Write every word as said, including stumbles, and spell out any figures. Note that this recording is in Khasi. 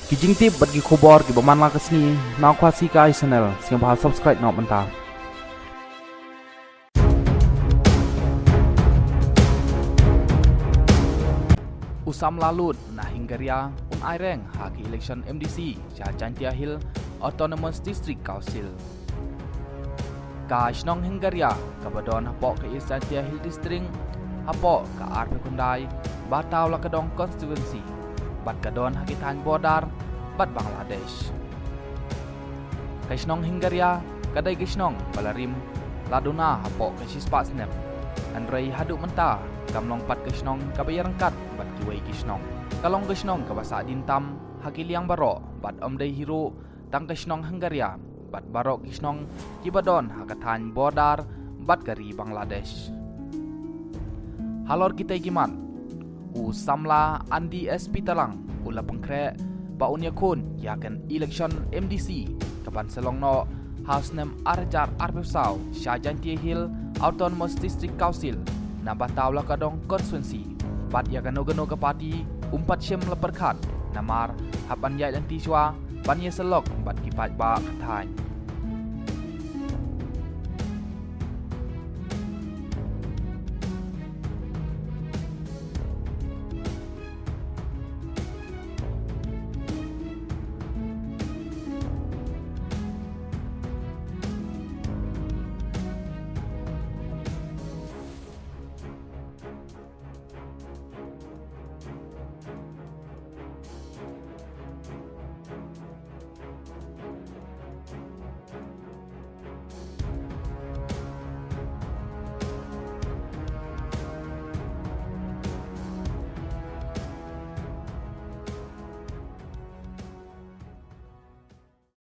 Ki jingtip bad ki khubor kiba man la ka sngi na Khasi Kai Channel, sngewbha subscribe noh mynta. U samla lut na Hingaria un aireng ha ki election M D C sha Jaintia Hills Autonomous District Council. Ka shnong Hingaria kaba don hapoh ka East Jaintia Hills District, hapoh ka arphew khyndai Bataw Lakadong Constituency, bad ka don ha ki thaiñ border bad Bangladesh. Ka shnong Hingaria ka dei ka shnong ba la rim la duna hapoh ka shispah snem. Hynrei haduh mynta kam long pat ka shnong kaba ïaryngkat bad kiwei ki shnong. Ka long ka shnong kaba sah dien tam ha ki liang baroh bad ym dei hi ruh tang ka shnong Hingaria bad baroh ki shnong kiba don ha ka thaiñ border bad ka ri Bangladesh. Halor kitei ki mat, u samla Andy S P Talang u la pynkhreh ba un ïakhun ïa ka election M D C kaban sa long noh ha u snem ar hajar arphew saw sha Jaintia Hills Autonomous District Council na Bataw Lakadong Constituency. Bad ïa kano kano ka party um pat shym la pyrkhat, namar hap ban ïaid lynti shuwa ban ïasyllok bad ki paidbah ka thaiñ.